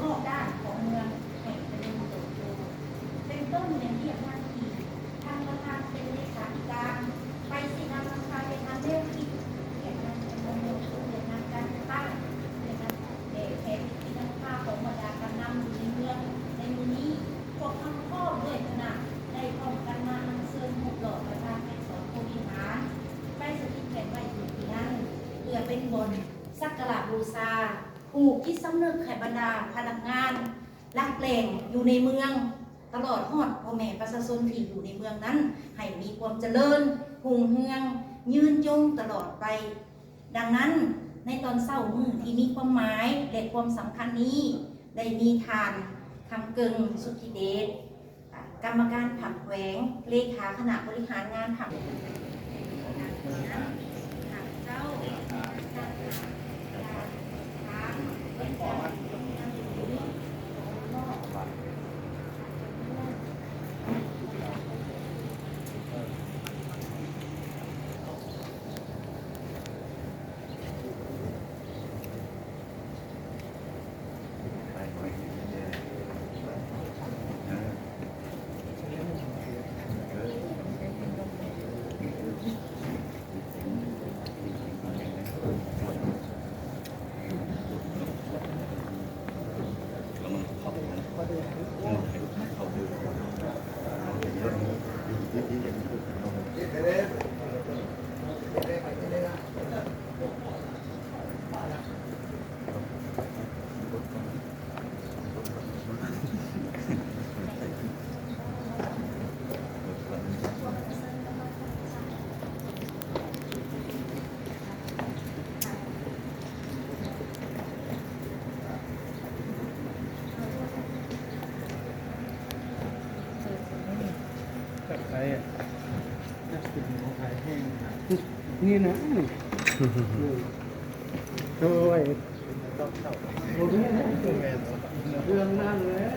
ຮອບດ້ານຂອງເມືອງໃຫ້ຈະເລີນເຕີບໂຕ ເປັນຕົ້ນແມ່ນວຽກໜ້າທີ່ ທ່ານປະທານເປັນເລຂາທິການ ໄປຊີ້ນຳນຳພາວຽກງານແນວຄິດ ວຽກງານການເມືອງ, ວຽກງານການຈັດຕັ້ງ, ວຽກງານແບບແຜນວິທີນຳພາຂອງບັນດາການນຳຢູ່ໃນເມືອງໃນມື້ນີ້. ພວກເຮົາພ້ອມດ້ວຍຄະນະໄດ້ພ້ອມກັນມາອັນເຊີນຮູບຫຼໍ່ພະທາດແມ່ສອນພົມວິຫານ ໄປສະຖິດແຂວນໄວ້ຢູ່ທີ່ນັ້ນ ເພື່ອເປັນບ່ອນສັກກາລະບູຊາ ຜູກຈິດສຳນຶກໃຫ້ບັນດາພະນັກງານຫຼັກແຫຼ່ງຢູ່ໃນເມືອງ ຕະຫຼອດຮອດພໍ່ແມ່ປະຊາຊົນທີ່ຢູ່ໃນເມືອງນັ້ນ ໃຫ້ມີຄວາມຈະເລີນຮຸ່ງເຮືອງ ຍືນຍົງຕະຫຼອດໄປ. ດັ່ງນັ້ນ, ໃນຕອນເຊົ້າມື້ທີ່ມີຄວາມໝາຍ ແລະ ຄວາມສຳຄັນນີ້ ໄດ້ມີທ່ານ ຄຳເກິ່ງ ສຸດທິເດດ ກຳມະການພັກແຂວງ, ເລຂາຄະນະບໍລິຫານງານພັກ ຈັບໃສ່ ຈັບເປັນຂອງຂາຍແຫ້ງ ນີ້ນະ ນີ້ ເອີ ເອົາໄວ້ ເຄື່ອງນັ້ນແຫຼະ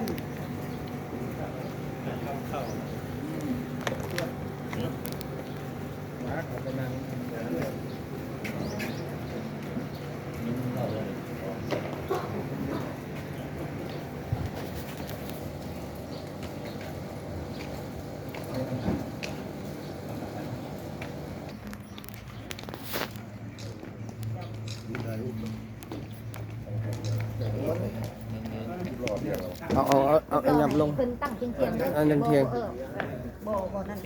ເອົາ ເອົາ ເອົາ ເອົາຫຍັບລົງ ເພິ່ນຕັ້ງທຽງໆເດີ ເອົາທຽງໆ ເອີ ບໍ່ ບໍ່ນັ້ນ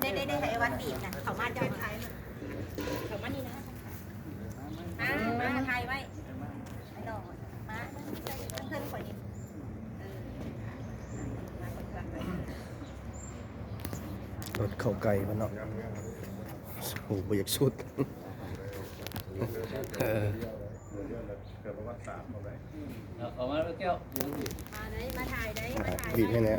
ได้ ได้ ได้ ให้วันบีบนะ เขามาเจ้า เขามานี่นะ มา มา ถ่ายไว้ ไอ้ดอก มา ใส่เพื่อนๆ คนนี้ เออ มา มา มา มา รถเข้าไกลมันเนาะ โอ้ บ่อยากสุด เออ เอา เอามาแล้วแก้ว มาได้ มาถ่ายได้ มาถ่าย บีบให้แหน่